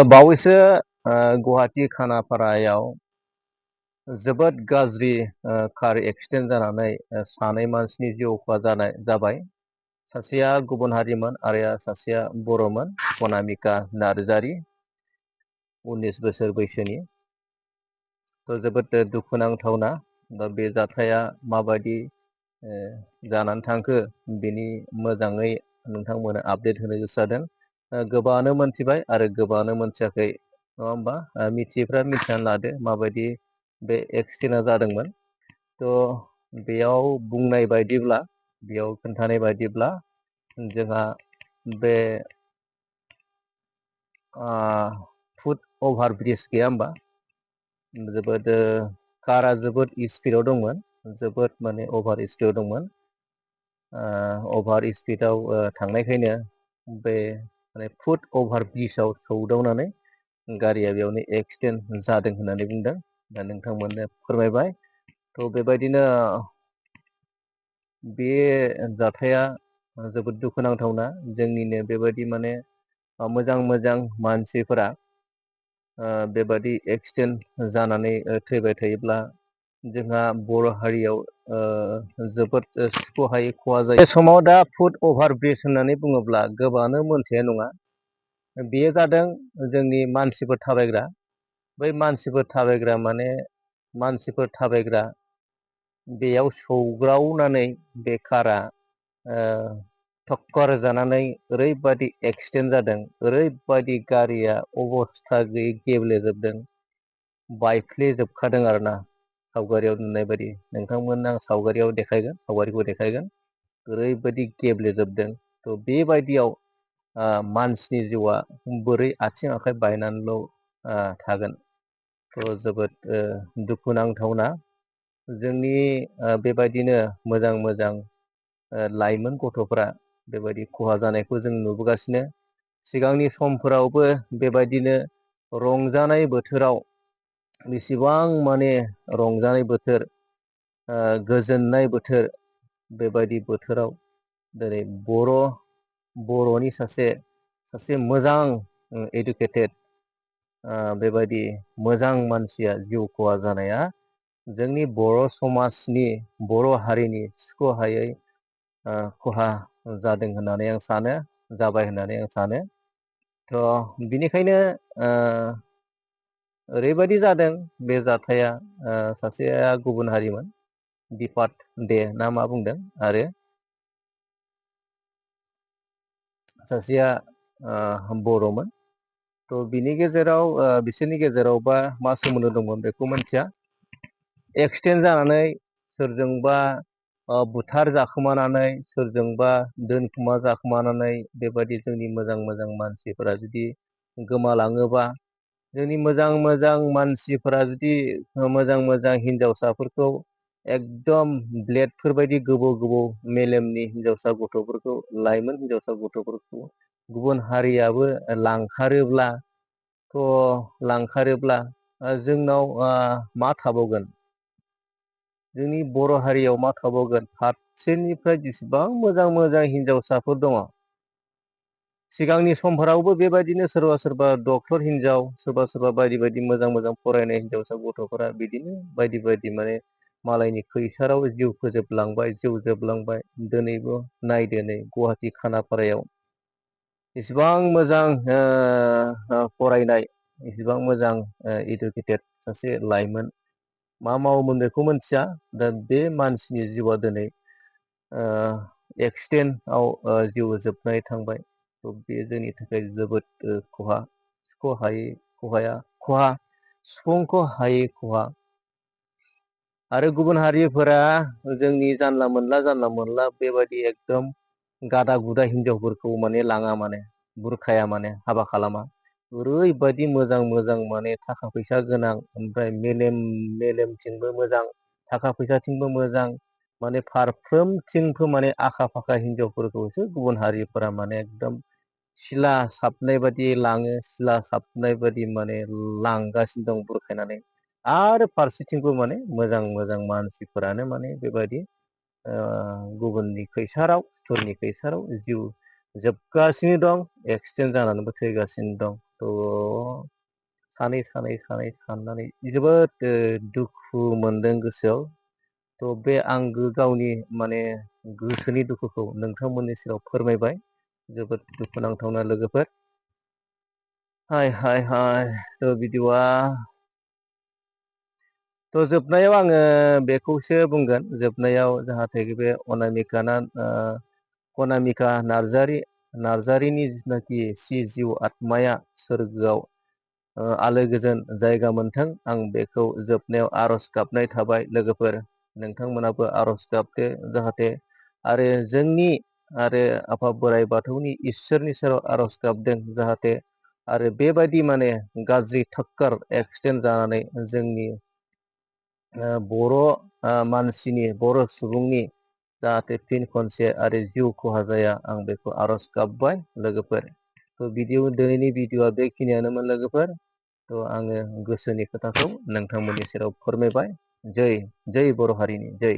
बावैसो गुवाहाटी खानापारायाव जोबोद गाज्रि कार एक्सिडेन्ट जानानै सानै मानसिनि जिउ खहा जाबाय। सासेया गुबुन हारिमोन आरो सासेया बर'मोन, कनामिका नार्जारी, 19 बोसोर बैसोनि। जोबोद दुखुनांथावना। दा बे जाथाया माबायदि जानानै थांखो बेनि मोजाङै नोंथांमोना आपडेट होनो गोसो जादों। गोबाङानो मोनथिबाय आरो गोबाङानो मोनथियाखै, नङा होमबा? मिथियैफ्रा मिथिनानै लादो माबायदि बे एक्सिडेन्टआ जादोंमोन। बेयाव बुंनाय बायदिब्ला, बेयाव खोन्थानाय बायदिब्ला जोंहा बे फुट अभार ब्रिज गैया होमबा? जोबोद कारा जोबोद स्पिडाव दंमोन, जोबोद माने अभार स्पिडाव दंमोन। अभार स्पिडाव थांनायखायनो बे माने फुट अभार ब्रिजआव सौदावनानै गारिया बेयावनो एक्सिडेन्ट जादों होननानै बुंदों। दा नोंथांमोननो फोरमायबाय। बेबायदिनो बे जाथाया जोबोद दुखुनांथावना। जोंनिनो बेबायदि माने मोजां मोजां मानसिफोरा बेबादि एक्सिडेन्ट जानानै थैबाय थायोब्ला जोंहा बर' हारियाव जोबोद सुख'हायै खहा जायो। बे समाव दा फुट अभार ब्रिज होननानै बुङोब्ला गोबाङानो मोनथिनाय नङा। बेयो जादों जोंनि मानसिफोर थाबायग्रा। बै मानसिफोर थाबायग्रा माने मानसिफोर थाबायग्रा बेयाव सौग्रावनानै बे कारा थक्कर जानानै ओरैबादि एक्सिडेन्ट जादों, ओरैबादि गारिया अबस्था गैयै गेब्लेजोबदों, बायफ्लेजोबखादों आरोना। सावगारियाव नुनाय बायदि, नोंथांमोननो आं सावगारिखौ देखायगोन। ओरैबायदि गेब्लेजोबदों। बेबायदियाव मानसिनि जिउआ बोरै आथिं आखाइ बायनानैल' थागोन। जोबोद दुखुनांथावना। जोंनि बेबायदिनो मोजां मोजां लाइमोन गथ'फोरा बेबायदि खहा जानायखौ जों नुबोगासिनो। सिगांनि समफोरावबो बेबायदिनो रंजानाय बोथोराव बेसेबां माने रंजानाय बोथोर, गोजोननाय बोथोर, बेबायदि बोथोराव दिनै बर'नि सासे मोजां इडुकेटेड बेबायदि मोजां मानसिया जिउ खहा जानाया जोंनि बर' समाजनि, बर' हारिनि सुख'हायै खहा जादों होननानै आं सानो, जाबाय होननानै आं सानो। बिनिखायनो ओरैबायदि जादों बे जाथाया, सासेया गुबुन हारिमोन, दिपात दे ना मा बुंदों, आरो सासेया बर'मोन। बिनि गेजेराव बिसोरनि गेजेरावबा मा सोमोन्दो दंमोन बेखौ मिथिया। एक्सिडेन्ट जानानै सोरजोंबा बुथार जाखोमानानै, सोरजोंबा दोनखुमा जाखोमानानै बेबायदि जोंनि मोजां मोजां मानसिफोरा जुदि गोमालाङोबा, जोंनि मोजां मोजां मानसिफोरा जुदि मोजां मोजां हिन्जावसाफोरखौ एकदम ब्लेडफोरबायदि गोबौ गोबौ मेलेमनि हिन्जावसा गथ'फोरखौ, लाइमोन हिन्जावसा गथ'फोरखौ गुबुन हारियाबो लांखारोब्ला जोंनाव मा थाबावगोन? जोंनि बर' हारियाव मा थाबावगोन? फारसेनिफ्राय जेसेबां मोजां मोजां हिन्जावसाफोर दङ, सिगांनि समफोरावबो बेबायदिनो सोरबा सोरबा डक्टर हिनजाव, सोरबा सोरबा बायदि बायदि मोजां मोजां फरायनाय हिन्जावसा गथ'फोरा बिदिनो बायदि बायदि माने मालायनि खैसाराव जिउ फोजोबलांबाय, जिउ जोबलांबाय। दिनैबो नायदो नै गुवाहाटि खानापारायाव इसिबां मोजां फरायनाय, इसिबां मोजां इडुकेटेड सासे लाइमोन, मा मावोमोन बेखौ मिथिया। दा बे मानसिनि जिउआ दिनै एक्सिडेन्टआव जिउ जोबनानै थांबाय। बे जोंनि थाखाय जोबोद खहा, सुफुंख' हायै खहा। आरो गुबुन हारिफोरा जोंनि जानला मोनला बेबायदि एकदम गादा गुदा हिनजावफोरखौ माने लाङा, माने बुरखाया, माने हाबा खालामा। ओरैबायदि मोजां मोजां माने थाखा फैसा गोनां, ओमफ्राय मेलेमथिंबो मोजां, थाखा फैसाथिंबो मोजां, माने फारफ्रोमथिंबो माने आखा फाखा हिनजावफोरखौसो गुबुन हारिफोरा माने एकदम सिला साबनाय बायदि लाङो, सिला साबनाय बायदि माने लांगासिनो दं बुरखायनानै। आरो फारसेथिंबो माने मोजां मोजां मानसिफोरानो माने बेबायदि गुबुननि खैसाराव, सुथुरनि खैसाराव जिउ जोबगासिनो दं, एक्सिडेन्ट जानानैबो थैगासिनो दं। सानै साननानै जोबोद दुखु मोनदों गोसोआव। बे आंगो गावनि माने गोसोनि दुखुखौ नोंथांमोननि सेराव फोरमायबाय। जोबोद दुखुनांथावना लोगोफोर। हाय बिदिबा जोबनायाव आङो बेखौसो बुंगोन, जोबनायाव जाहाथे बे कनामिका नार्जारिनि जिथुनाखि जिउ आत्माया सोरगोआव आलो गोजोन जायगा मोनथों, आं बेखौ जोबनायाव आर'ज गाबनाय थाबाय लोगोफोर। नोंथांमोनाबो आर'ज गाबदो जाहाथे, आरो जोंनि आरो आफा बोराइ बाथौनि इसोरनि सेराव आर'ज गाबदों जाहाथे आरो बेबायदि माने गाज्रि थाक्कार एक्सिडेन्ट जानानै जोंनि बर' मानसिनि, बर' सुबुंनि जाहाथे फिन खनसे आरो जिउ खहा जाया, आं बेखौ आर'ज गाबबाय लोगोफोर। दिनैनि भिडिअ'आ बेखिनियानोमोन लोगोफोर। आङो गोसोनि खोथाखौ नोंथांमोननि सेराव फोरमायबाय। जै बर' हारिनि जै।